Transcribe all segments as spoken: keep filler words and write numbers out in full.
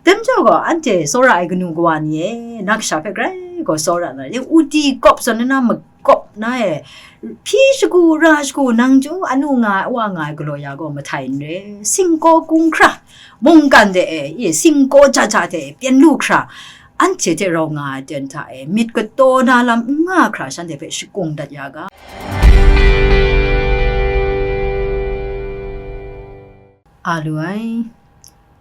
Dai majaw gaw, anhte tsawra ai kanu kawa ni e, na kasha hpe grai gaw tsawra na, uti kawp zawn na, makawp na e, hpyi shagu, ra shagu, nang chyu anu nga ai, wa nga ai galaw ya gaw mahtai n re, singkaw kung hkra, mungkan de e, i, singkaw ja ja de e, pyen lu hkra, anhte hte rau nga ai ten hta e, myit kataw na lam n nga hkra, shanhte hpe shakung dat ya ga. A lu ai.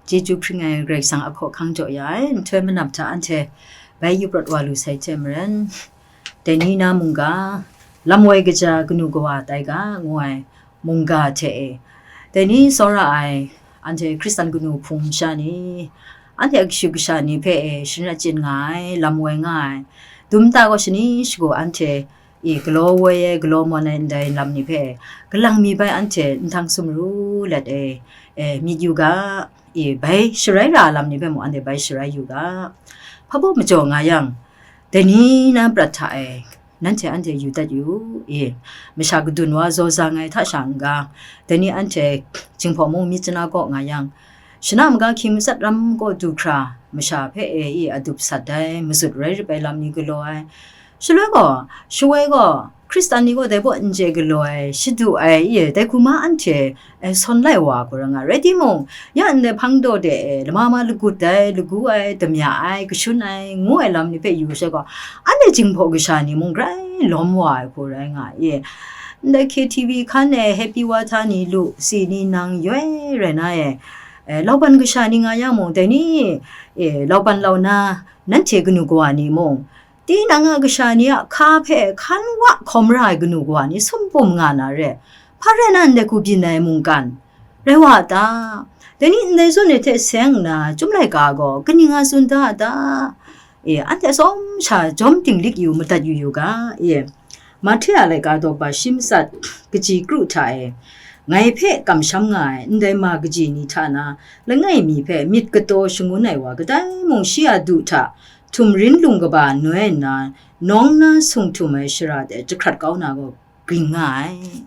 Chyeju hpring ai Karai Kasang a hkawhkang jaw ya ai, nhtoi manap hta anhte bai yu prat wa lu sai hte maren, dai ni na mungga, lam woi kaja kanu kawa tai ga, ngu ai mungga hte e, dai ni tsawra ai, anhte Hkristan kanu hpung masha ni, anhte a kashu kasha ni hpe e, shani chyin nga ai, lam woi nga ai, dum ta gaw shani shagu anhte, i, galaw woi ai, galaw mawn ai ndai lam ni hpe, galang mi bai anhte nhtang sumru let e, e, myit yu ga, i, bai sharai ra ai lam ni hpe mung anhte bai sharai yu ga. Hpa baw majaw nga yang, dai ni na prat hta e, nanhte anhte yu dat yu, i, masha kadun wa zaw za ngai hta sha n ga, dai ni anhte Jinghpaw mung myit chana kaw nga yang, shana maga hkying matsat ram kaw du hkra, masha hpe e, i, adup sat ai, mazut rai rip ai lam ni galaw ai, shaloi gaw, shawoi gaw, Hkristan ni gaw dai baw n chye galaw ai, shadu ai, i, dai hku ma anhte, e, sawn lai wa hku rai nga ai. Rai timung, ya ndai hpang daw de, e, lama ma lagut ai, lagu ai, damya ai, kashun ai, ngu ai lam ni hpe yu sai gaw, anhte Jinghpaw kasha ni mung grai lawm wa ai hku rai nga ai. Ndai K T V hkan e, Happy Water ni lu, si ni nang yoi rai na e, e, lauban kasha ni nga yang mung, dai ni, e, lauban lau na, nanhte kanu kawa ni mung, tinang a kasha ni a hka hpe hkan wa hkawm ra ai kanu kawa ni sum pum nga na re, hpa rai na ndai hku byin ai mungkan rai wa a ta? Dai ni ndai zawn e hte seng nna, Chyum laika gaw kaning a tsun da a ta? E, anhte atsawm sha jawm dinglik yu madat yu yu ga, e, Mahte a laika daw ba shi matsat kaji kru hta e, ngai hpe kamsham nga ai ndai ma kaji ni hta na, langai mi hpe myit kataw shangun ai wa kadai mung shi a du hta, htumrin lung kaba noi nna, nawng na sung htum ai shara de jahkrat kau na gaw ging nga ai.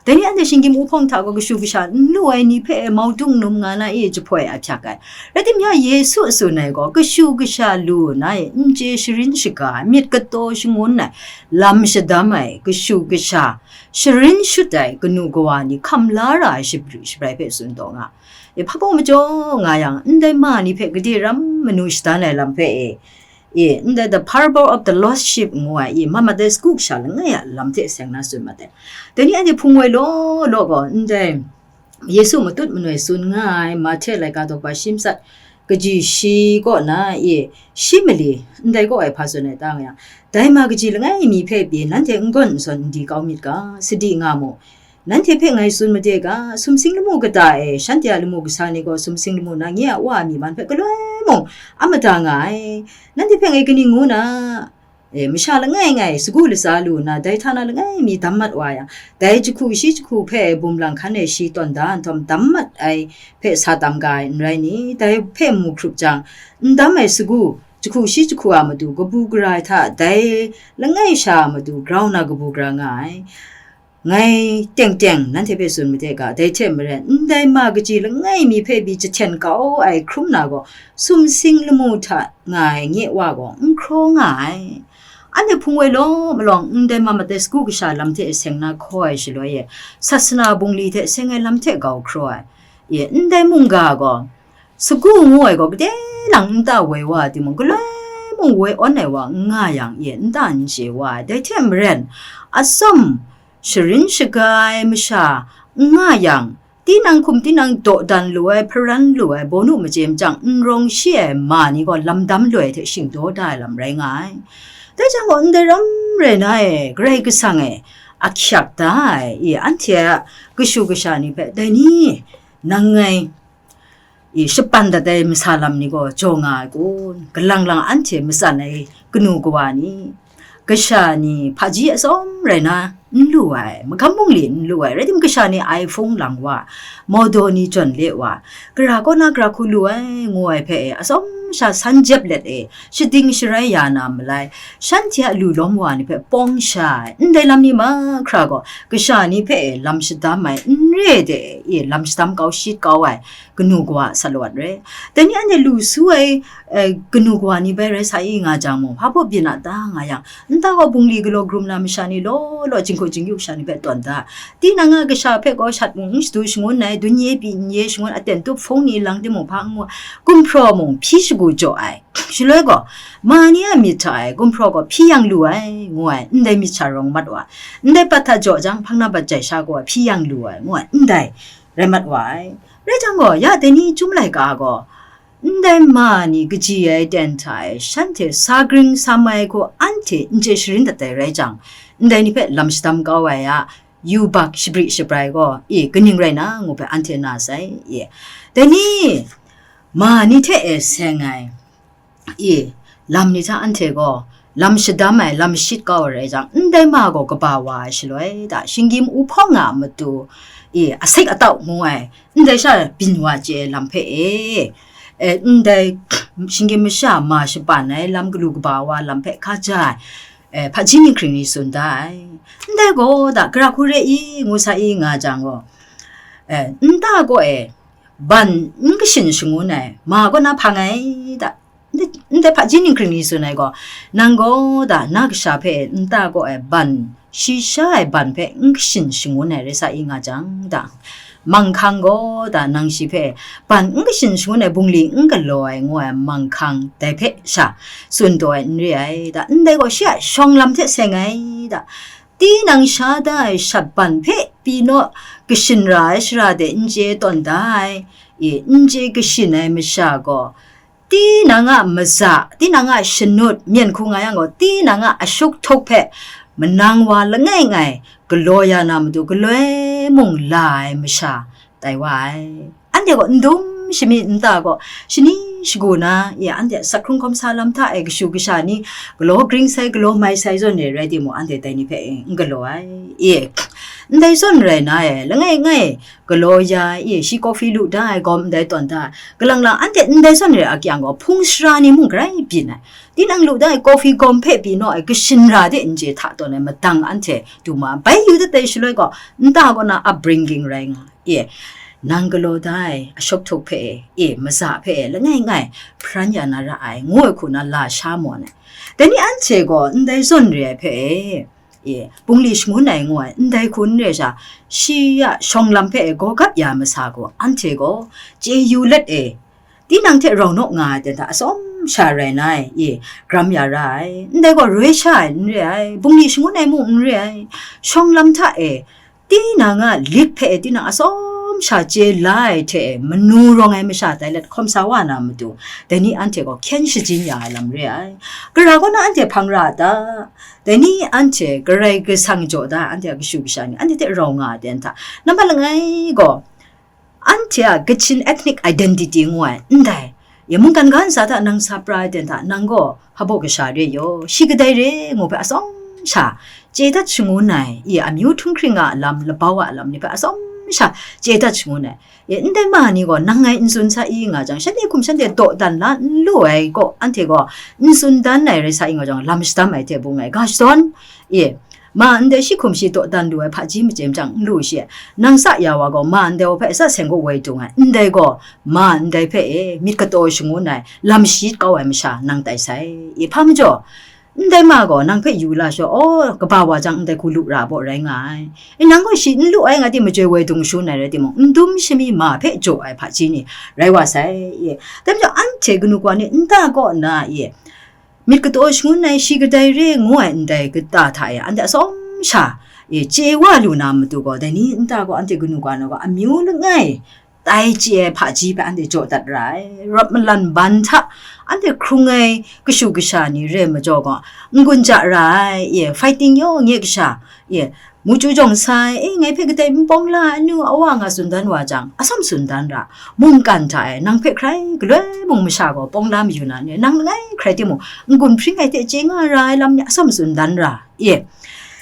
Dai ni anhte shinggyim uhpawng hta gaw kashu kasha n lu ai ni hpe mau dung num nga na e jahpoi a hpyak ai. Rai timung, Yesu tsun ai gaw, kashu kasha lu na e n chye sharin shaga ai, myit kataw shangun ai, lam shadam ai, kashu kasha sharin shut ai kanu kawa ni hkam la ra ai shabri shabrai hpe tsun taw nga. E, hpa baw majaw nga yang, ndai ma ni hpe gade ram manu shadan ai lam hpe e, e, ndai The Parable of the Lost Sheep ngu ai, e, ma mat ai sagu kasha langai a lam hte seng na tsun mat ai. Dai ni anhte hpung woi law law gaw, ndai Yesu matut manoi tsun nga ai Mahte laika daw ba shi matsat kaji shi kaw na, e, shi mali, ndai kaw ai hpa tsun ai ta nga yang, dai ma kaji langai mi hpe pyi nanhte n gawn n sawn n di kau myit ga, sadi nga mu. Nanhte hpe ngai tsun made ga, sumsing lamu kata e, shanhte a lamu kasa ni gaw sumsing lamu na nye a Wa a myi man hpe galoi mung a mada nga ai. Nanhte hpe ngai kaning ngu na, e, masha langai ngai sagu latsa lu nna, dai hta na langai mi dam mat wa yang, dai jahku shi jahku hpe bum lang hkan e shi tawn da nhtawm dam mat ai hpe sa tam ga ai, n rai ni? Dai hpe mu hkrup jang, n dam ai sagu, jahku shi jahku a matu kabu gara ai hta, dai langai sha a matu grau na kabu gara nga ai. Ngai teng teng nanhte hpe tsun made ga, dai hte maren, ndai ma kaji langai mi hpe pyi jahten kau ai hkrum na gaw, sumsing lamu hta nga ai nye Wa gaw n hkraw nga ai. Anhte hpung woi law malawng, ndai ma mat ai sagu kasha lam hte seng na hkaw ai shaloi e, sasana bungli hte seng ai lam hte gau hkraw ai. E, ndai mungga gaw, sagu ngu ai gaw gade lang nta woi wa ai timung, galoi mung woi awn ai wa n nga yang, e, nta n chye wa ai. Dai hte maren, atsawm sharin shaga ai masha n nga yang, tinang hkum tinang dawdan lu ai, hparan lu ai, bawnu machye machyang n rawng shi ai ma ni gaw lam dam loi hte shingdaw da ai lam rai nga ai. Dai jang gaw, ndai ram rai na e, Karai Kasang e, a hkyak da ai, e, anhte a kashu kasha ni hpe, dai ni, nang ngai, e, shapan dat ai masa lam ni gaw jaw nga ai kun? Galang lang anhte matsan ai kanu kawa ni, kasha ni hpaji atsawm rai na n lu ai, magam bungli n lu ai, rai timung, kasha ni iPhone lang wa, mawdaw ni jawn le wa, gara kaw na gara hku lu ai, ngu ai hpe e, atsawm sha san jep let e, shading sharai ya na malai, shanhte a lu lawm wa ni hpe pawng sha ai, ndai lam ni mahkra gaw, kasha ni hpe e lam shadam ai, n re de e, lam shadam kau shit kau ai, kanu kawa a salawt re. Dai ni anhte lu su ai, eh, kanu kawa ni bai rai sa i nga jang mung, hpa baw byin a ta nga yang, nta gaw bungli galaw grum na masha ni law law, jinghku jingyu sha ni hpe tawn da. Tinang a kasha hpe gaw shat mung n shadu shangun ai, dun ye pyi n ye shangun, aten tup hpung ni lang timung hpa n mu, gumhpraw mung hpyi shagu jaw ai. Shaloi gaw, ma ni a myit hta e gumhpraw gaw hpyi yang lu ai, ngu ai, ndai myit sha rawng mat wa, ndai pat hta jaw jang, hpang na bat jai sha gaw hpyi yang lu ai, ngu ai, ndai rai mat wa ai. Rai jang gaw, ya dai ni chyum laika gaw, ndai ma ni kaji ai ten hta e shanhte sa gring sa mai hku anhte n chye sharin dat ai rai jang, ndai ni hpe lam shadam kau ai a, yubak shabri shabrai gaw, e, kaning rai na, ngu hpe anhte na sai, e. Dai ni, ma ni hte e seng ai, e, lam ni hta anhte gaw, lam shadam ai, lam shit kau ai rai jang, ndai ma gaw kaba wa ai shaloi, da, shinggyim u hpawng nga a matu, e, asik atau ngu ai, ndai sha byin wa chye ai lam hpe e, e, ndai shinggyim masha ma shapan ai lam, galu kaba wa lam hpe hkaja ai, e, hpaji ni hkring ni tsun da ai. Ndai gaw da, gara hku re i, ngu sa i nga jang gaw, e, nta gaw e, ban n kashin shangun ai, ma kaw na hpang ai da, ndai, ndai hpaji ni hkring ni tsun ai gaw, nang gaw da, na kasha hpe nta gaw e ban, shi sha ai ban hpe n kashin shangun ai rai sa i nga jang da, manghkang gaw da, nang shi hpe ban n kashin shangun ai, bungli n galaw ai ngu ai manghkang dai hpe sha tsun taw ai n re ai da, ndai gaw shi a shawng lam hte seng ai da, tinang sha da ai shat ban hpe pyi naw, kashin ra ai shara de n chye tawn da ai, e, n chye kashin ai masha gaw, tinang a maza, tinang a shanut, myen hku nga yang gaw, tinang a ashuk htuk hpe manang wa langai ngai galaw ya na matu, galoi mung la ai masha tai wa ai. Anhte gaw n dum shami nta gaw, shani shagu na, ya, anhte sak hkrung hkawm sa lam hta e kashu kasha ni galaw gring sai, galaw mai sai zawn re rai timung, anhte dai ni hpe n galaw ai. E, ndai zawn rai na e, langai ngai galaw ya, e, shi coffee lu da ai gawm ndai tawn da ai, kalang lang anhte ndai zawn re a kyang gaw, hpung sara ni mung grai byin ai. Tinang lu da ai coffee gawm hpe pyi naw ai, kashin ra de n chye hta tawn ai madang anhte du ma ai. Bai yu dat ai shaloi gaw, nta kaw na upbringing rai nga, e, nang galaw da ai ashok htuk hpe e, e, maza hpe e, langai ngai hparan ya na ra ai, ngu ai hku na la sha mawn ai. Dai ni anhte gaw ndai zawn re ai hpe e, e, bungli shangun ai ngu ai, ndai hku n re sha, shi a shawng lam hpe e gawgap ya masa gaw, anhte gaw chye yu let e, tinang hte rau naw nga ai ten hta atsawm sha rai na ai, e, gram ya ra ai, ndai gaw roi sha ai n re ai, bungli shangun ai mung n re ai, shawng lam hta e, tinang a lik hpe e tinang atsawm sha chye la ai hte e, manu rawng ai masha tai let hkawm sa wa na matu, dai ni anhte gaw hkyen shajin ya ai lam re ai. Gara kaw na anhte hpang ra a ta? Dai ni anhte Karai Kasang jaw da ai, anhte a kashu kasha ni, anhte hte rau nga ai ten hta, nambat langai gaw, anhte a Kachin ethnic identity ngu ai, ndai, ya mungkan ga ntsa hta nang sa pra ai ten hta, nang gaw hpabaw kasha re yaw, shi kadai re ngu hpe atsawm sha chye dat shangun ai, i amyu htunghkring a lam, labau a lam ni hpe atsawm sha chye dat shangun ai. Ya, ndai ma ni gaw nang ngai n tsun sa i nga jang, shanhte hkum shanhte dawdan la n lu ai gaw, anhte gaw n tsun dan ai rai sa i nga jang, lam shadam ai hte bung ai ga shadawn, i, ma ndai shi hkum shi dawdan lu ai hpaji machyem chyang n lu shi, nang sa ya wa gaw, ma ndai wa hpe sa seng gaw woi dung ai, ndai gaw, ma ndai hpe e myit kataw shangun ai, lam shayit kau ai masha nang tai sai. I hpa majaw, ndai ma gaw nang hpe yu la shaw, aw, kaba wa jang ndai hku lu ra baw rai nga ai. I nang gaw shi n lu ai nga di majoi woi dung shun ai rai timung, n dum shami ma hpe jaw ai hpaji ni rai wa sai. I, dai majaw anhte kanu kawa ni nta kaw nna, i, myit kataw shangun ai shi kadai re ngu ai ndai kata hta e, anhte atsawm sha, e, chye wa lu na matu gaw, dai ni nta gaw anhte kanu kawa na gaw amyu langai tai chye ai hpaji hpe anhte jaw dat ra ai. Rawt malan ban hta anhte hkrung ai kashu kasha ni re majaw gaw, n-gun ja ra ai, e, fighting yaw nye kasha, e, mu chyu jawng sa ai, e, ngai hpe kadai n pawng la ai, anu awa nga tsun dan wa jang, atsawm tsun dan ra. Mungkan hta e, nang hpe hkrai galoi mung masha gaw pawng la mayu na ni, nang langai hkrai timung, n-gun hpring ai hte chye nga ra ai lam ni atsawm tsun dan ra, e.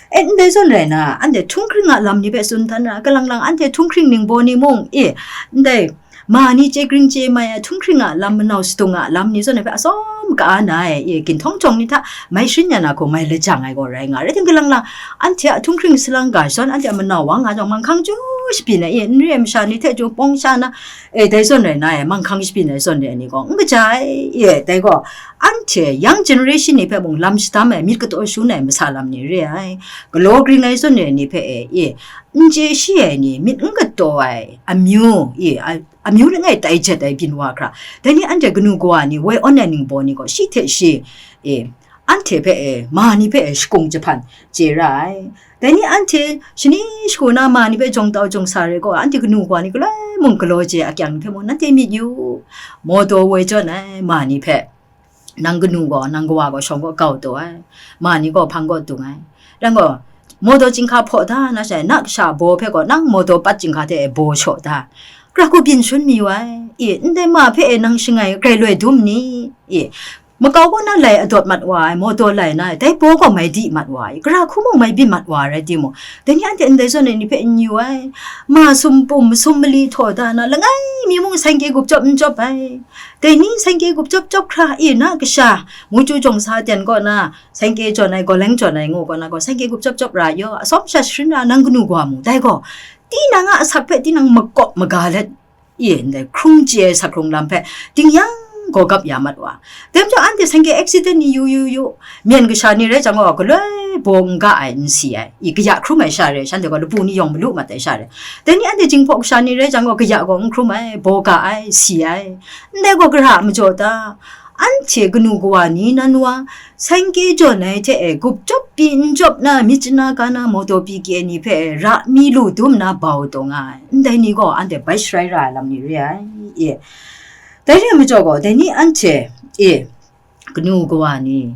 E, ndai zawn rai na, anhte htunghkring a lam ni hpe tsun dan ra, kalang lang anhte htunghkring ningbaw ni mung, e, ndai ma ni chye gring chye mai ai, htunghkring a lam, manau sadung a lam ni zawn ai hpe atsawm ka na ai, e, ginhtawng jawng ni hta mai sharin ya na hku mai lajang ai gaw rai nga ai. Rai timung, kalang lang anhte a htunghkring salang ga zawn, anhte a manau wa nga jawng, manghkang chyu shabyin ai, e, n re ai masha ni hte chyu pawng sha na, e, dai zawn rai na ai, manghkang shabyin ai zawn re ai ni gaw n kaja ai, e, dai gaw, anhte young generation ni hpe mung lam shadam ai, myit kataw shangun ai masa lam ni re ai, galaw gring ai zawn re ai ni hpe e, e, n chye shi ai ni, myit n kataw ai amyu, e, a, amyu langai tai jet ai byin wa hkra, dai ni anhte kanu kawa ni, woi awn ai ningbaw ni gaw shi hte shi, e, anhte hpe e, ma ni hpe e, shakung jahpan chye ra ai. Dai ni anhte shani shagu na ma ni hpe jawng tau jawng sa re gaw, anhte kanu kawa ni galoi mung galaw chye ai akyang ni hpe mung nanhte myit yu u. Mawdaw woi jawn ai ma ni hpe, nang kanu gaw, nang kawa gaw shawng gaw gau taw ai, ma ni gaw hpang gaw dung ai. Rai gaw, mawdaw chyinghka hpaw da na sha, na kasha baw hpe gaw, nang mawdaw pat chyinghka hte e baw shaw da, gara hku byin shangun mayu ai. E, ndai ma hpe e nang shangai grai loi dum ni? E, makau kaw na lai adawt mat wa ai, mawdaw lai na ai, dai baw gaw mai di mat wa ai, gara hku mung mai byin mat wa ai rai timung, dai ni anhte ndai zawn ai ni hpe n yu ai. Ma sum pum, sum mali htaw da na, langai mi mung saingkye gup chyawp n chyawp ai. Dai ni saingkye gup chyawp chyawp hkra, e, na kasha, mu chyu jawng sa ten kaw na, saingkye jawn ai, gawleng jawn ai ngu kaw na gaw, saingkye gup chyawp chyawp ra yaw, atsawm sha sharin ra, nang kanu kawa mung dai gaw, tinang a asak hpe tinang makawp maga let, e, ndai hkrung chye ai sak hkrung lam hpe ting yang gaw gap ya mat wa. Dai majaw anhte saingkye accident ni yu yu yu, myen kasha ni rai jang gaw, galoi baw n ga ai, n si ai, i, kaya hkrum ai sha re, shanhte gaw lapu ni yawng malu mat ai sha re. Dai ni anhte jinghpaw kasha ni rai jang gaw, kaya gaw n hkrum ai, baw ga ai, si ai. Ndai gaw gara a majaw ta? Anhte kanu kawa ni nan wa, saingkye jawn ai hte e, gup chyawp pyi n chyawp na, myit chana ka na, mawdaw pyi kye ni hpe e, ra mi lu dum na bau taw nga ai. Ndai ni gaw anhte bai sharai ra ai lam ni re ai, e. Dai re ai majaw gaw, dai ni anhte, e, kanu kawa ni,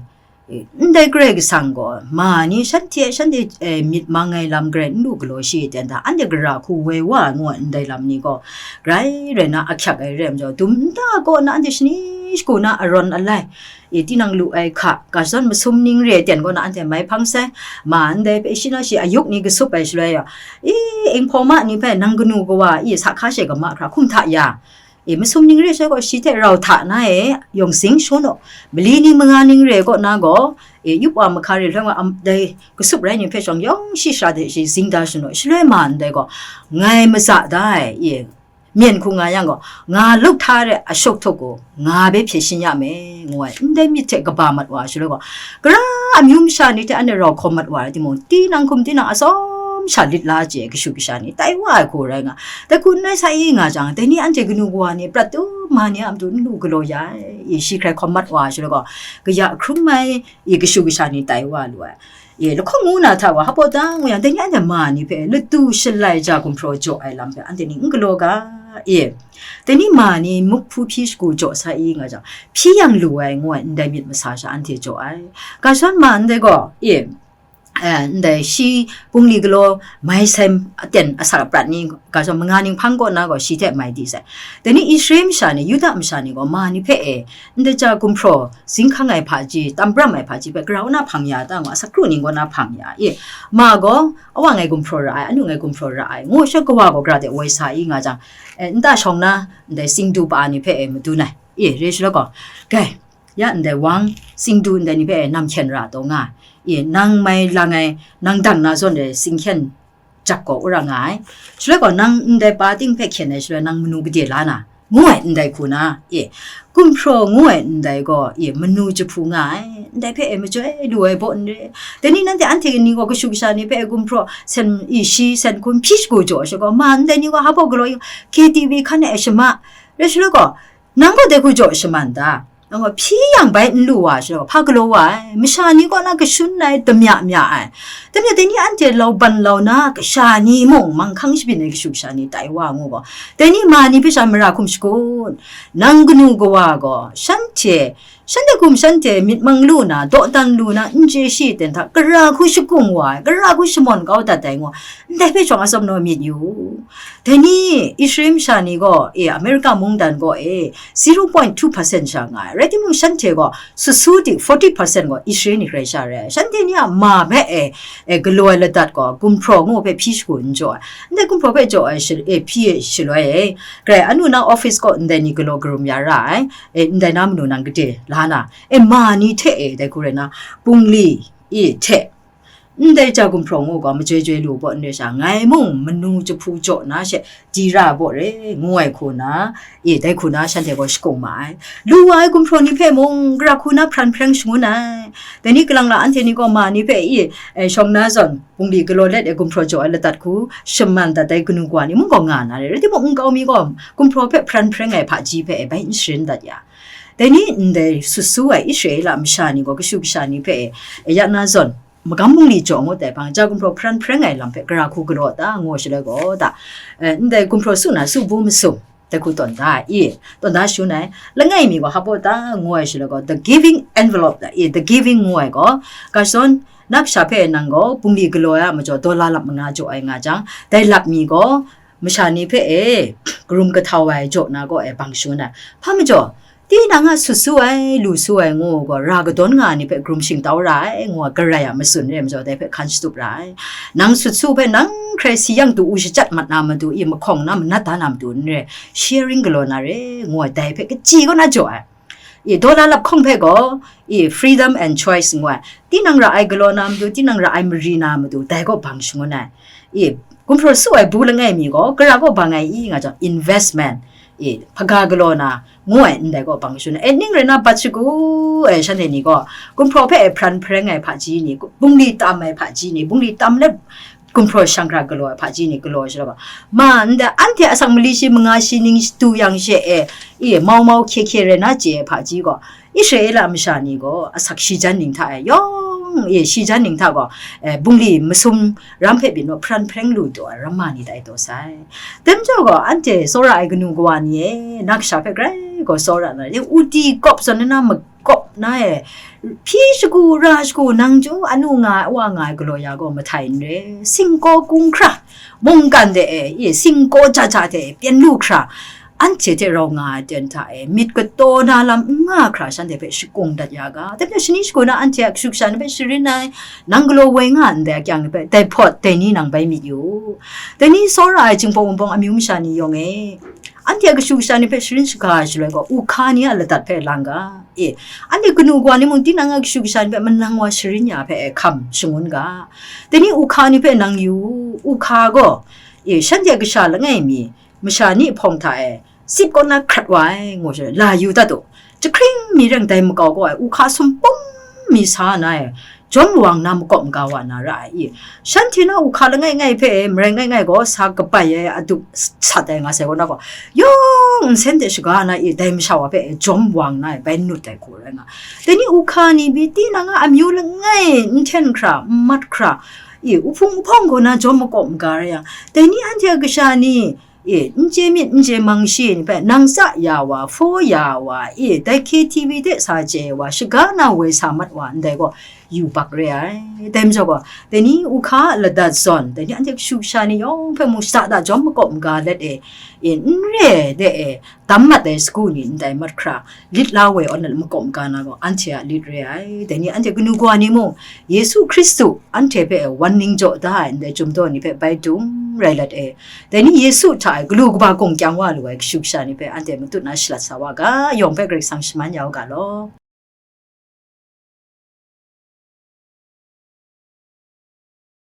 e, ndai Karai Kasang gaw, ma ni shanhte, shanhte, e, myit mang ai lam grai n lu galaw shi ten hta, anhte gara hku woi wa ai ngu ai ndai lam ni gaw, grai rai na ahkyak ai re ai majaw, dum nta kaw na anhte shani shagu na arawn alai, e, tinang lu ai hka, ga zawn masum ning re ai ten kaw na anhte mai hpang sai, ma ndai hpe shi na shi ayuk ni kasup ai shaloi, e, inghpaw ma ni hpe nang kanu kawa, e, sa hka she kama hkra hkum hta ya, e, masum ning re ai shaloi gaw, shi hte rau hta na e, yawng zing shangun u. Mali ning manga ning re ai kaw na gaw, e, yup wa mahka re, loi wa, am, dai kasup rai ni hpe shawng yawng shi shara de shi zing da shangun u. Shaloi ma ndai gaw, ngai matsa da ai, e, myen hku nga yang gaw, nga lup hta re ashok htuk u, nga hpe hpye shin ya me, ngu ai, ndai myit hte kaba mat wa ai shaloi gaw, gara amyu masha ni hte anhte rau hkawm mat wa ai timung, tinang hkum tinang atsawm sha lit la chye ai kashu kasha ni tai wa ai hku rai nga. Dai hku n rai sa i nga jang, dai ni anhte kanu kawa ni prat tu ma ni a matu n lu galaw ya ai, i, shi hkrai hkawm mat wa ai shaloi gaw, kaya hkrum ai, i, kashu kasha ni tai wa lu ai. E, lahkawng ngu na hta wa, hpaw da ngu yang, dai ni anhte ma ni hpe latu shalai ja gumhpraw jaw ai lam hpe anhte ni n galaw ga, e. Dai ni ma ni muk hpu hpyi shagu jaw sa i nga jang, hpyi yang lu ai ngu ai ndai myit masa sha anhte jaw ai. Ga zawn ma ndai gaw, e, e, ndai shi bungli galaw mai sai aten asak aprat ni, ga zawn manga ning hpang kaw na gaw shi hte mai di sai. Dai ni Israel masha ni, Yuda masha ni gaw ma ni hpe e, ndai ja gumhpraw zinghkang ai hpaji, tam bram ai hpaji hpe grau na hpang ya ta ngu, asak kru ning kaw na hpang ya, e, ma gaw awa ngai gumhpraw ra ai, anu ngai gumhpraw ra ai, ngu sha kawa gaw gara de woi sa i nga jang, e, nta shawng na ndai singdu pa ni hpe e madun ai, e, re shaloi gaw, gai, ya ndai wang singdu ndai ni hpe e nam hkyen ra taw nga ai, e, nang mai lang ai, nang dang na zawn e singhkyen jak gaw wora nga ai. Shaloi gaw, nang ndai pa ting hpe hkyen ai shaloi, nang manu gade la na, ngu ai ndai hku na, e, gumhpraw ngu ai ndai gaw, e, manu jahpu nga ai, ndai hpe e majoi lu ai baw n re. Dai ni nanhte anhte ni gaw kashu kasha ni hpe e gumhpraw sen, e, shi sen hkum hpyi shagu jaw ai shaloi gaw, ma ndai ni gaw hpa baw galaw yu, K T V hkan e shama, rai shaloi gaw, nang gaw dai hku jaw shaman ta? Nang gaw hpyi yang bai n lu wa shaloi, hpa galaw wa ai? Masha ni kaw na kashun ai, damya mya ai. Damya dai ni anhte lauban lau na kasha ni mung, manghkang shabyin ai kashu kasha ni tai wa ngu gaw, dai ni ma ni hpe sha mara hkum shakut. Nang kanu kawa gaw shanhte Shanhte hkum shanhte myit mang lu na, dawdan lu na, n chye shi ten hta, gara hku shakung wa ai, gara hku shamawn kau dat ai ngu, ndai hpe shawng atsawm naw myit yu. Dai ni Israel masha ni gaw, e, America mungdan gaw, e, zero point two percent sha nga ai. Rai timung, shanhte gaw, susu di forty percent gaw Israel ni hkrai sha rai. Shanhte ni a ma hpe, e, e, galaw ai ladat gaw, gumhpraw ngu hpe hpyi shagu n jaw ai. Ndai gumhpraw hpe jaw ai shal-, e, hpyi e shaloi e, grai anu na office kaw ndai ni galaw karum ya ra ai. E, ndai na manu nang gade la na, e, ma ni hte e, dai hku rai na, bungli i hte, ndai ja gumhpraw ngu gaw majoi joi lu baw n re sha, ngai mung manu jahpu jaw na she di ra baw re, ngu ai hku na, e, dai hku na shanhte gaw shakung ma ai. Lu wa ai gumhpraw ni hpe mung, gara hku na hpran hpreng shangun ai. Dai ni kalang la anhte ni gaw ma ni hpe, e, e, shawng na zawn, bungli galaw let e gumhpraw jaw ai ladat hku shaman dat ai kanu kawa ni mung gaw nga na re. Rai timung, nkau mi gaw gumhpraw hpe hpran hpreng ai hpaji hpe e bai n sharin dat ya. Dai ni ndai sut su ai Israela masha ni gaw kashu kasha ni hpe e, e, ya na zawn, magam bungli jaw ngut ai hpang, ja gumhpraw hpran hpreng ai lam hpe gara hku galaw ta, ngu shaloi gaw ta, e, ndai gumhpraw su na su bu masum, dai hku tawn da i, tawn da shangun ai, langai mi gaw hap baw ta, ngu ai shaloi gaw, the giving envelope ta i, the giving ngu ai gaw, ga shadawn, na kasha hpe nang gaw bungli galaw ai a majaw, dollar lap manga jaw ai nga jang, dai lap mi gaw, masha ni hpe e, karum kahtau ai jaw na gaw e bang shangun ai. Hpa majaw, tinang a sut su ai, lu su ai ngu gaw, ra kadawn nga ai ni hpe karum shingtau ra ai, ngu ai, Karai a matsun re ai majaw, dai hpe hkan shatup ra ai. Nang sut su hpe nang hkrai si yang tu u shachyat mat na matu i, mahkawng na manat da na matu n re, sharing galaw na re, ngu ai, dai hpe kachyi kaw na jaw ai. I, dollar lap hkawng hpe gaw, i, freedom and choice ngu ai, tinang ra ai galaw na matu, tinang ra ai mari na matu, dai gaw bang shangun ai. I, gumhpraw su ai bu langai mi gaw, gara gaw bang ai i nga jang, investment, i, hpaga galaw na, ngu ai ndai gaw bang shangun ai. E, ning rai na, bat shagu, e, shanhte ni gaw, gumhpraw hpe e hpran hpreng ai hpaji ni, bungli tam ai hpaji ni, bungli tam let, gumhpraw shang hkra galaw ai hpaji ni galaw ai shaloi gaw, ma ndai anhte asak mali shi manga shi ning tu yang she e, i, mau mau hkye hkye rai na chye ai hpaji gaw, Israela masha ni gaw asak shi jan ning hta e, yawng e shi jan ning hta gaw, e, bungli masum ram hpe byin naw hpran hpreng lu taw ai ramma ni tai taw sai. Dai majaw gaw, anhte tsawra ai kanu kawa ni e, na kasha hpe grai gaw tsawra na, uti kawp zawn na, ma- kawp na e, hpyi shagu, ra shagu, nang chyu anu nga ai, wa nga ai galaw ya gaw mahtai n re, singkaw kung hkra, mungkan de e, i, singkaw ja ja de e, pyen lu hkra, anhte hte rau nga ai ten hta e, myit kataw na lam n nga hkra, shanhte hpe shakung dat ya ga. Dai hpe shani shagu na anhte a kashu kasha ni hpe sharin ai, nang galaw woi nga ndai akyang ni hpe, dai hpawt, dai ni nang bai myit yu. Dai ni tsawra ai Jinghpaw Wunpawng amyu masha ni yawng e, anhte a kashu kasha ni hpe sharin shaga ai shaloi gaw, u hka ni a ladat hpe lang ga. E, anhte kanu kawa ni mung tinang a kashu kasha ni hpe manang wa sharin ya hpe e hkam shangun ga. Dai ni u hka ni hpe nang yu, u hka gaw, e, shanhte a kasha langai mi, masha ni hpawng hta e, tsip kaw na hkrat wa ai, ngu shaloi, la yu dat u. Jahkring mi reng dai makau kaw ai, u hka sumpum mi sa na e, jawm wang na makawp maga wa na ra ai i. Shanhte na u hka langai ngai hpe e, marai ngai ngai gaw sa kabai ai, adup sat ai nga sai kaw na gaw, yawng nsen de shaga na i, dai masha wa hpe e, jawm wang na e, bai nut ai hku rai nga. Dai ni u hka ni pyi tinang a amyu langai n hten hkra, n mat hkra, i, u hpung u hpawng gaw na jawm makawp maga rai yang, dai ni anhte a kasha ni, e, n chye myit n chye mang shi ni hpe, nang tsa ya wa, hpaw ya wa, e, dai K T V de sa chye wa, shaga na woi sa mat wa, ndai gaw yu bak re ai. Dai majaw gaw, dai ni u hka a ladat zawn, dai ni anhte kashu kasha ni yawng hpe mung shada da jawm makawp maga let e, e, n re de e, dam mat ai sagu ni ndai mat hkra, lit la woi awn let makawp maga na gaw, anhte a lit re ai. Dai ni anhte kanu kawa ni mung, Yesu Hkristu anhte hpe wan ning jaw da ai ndai chyum daw ni hpe bai dum rai let e, dai ni Yesu hta e galu kaba gumkyang wa lu ai kashu kasha ni hpe anhte matut na shalat sa wa ga, yawng hpe Karai Kasang shaman ya u ga law.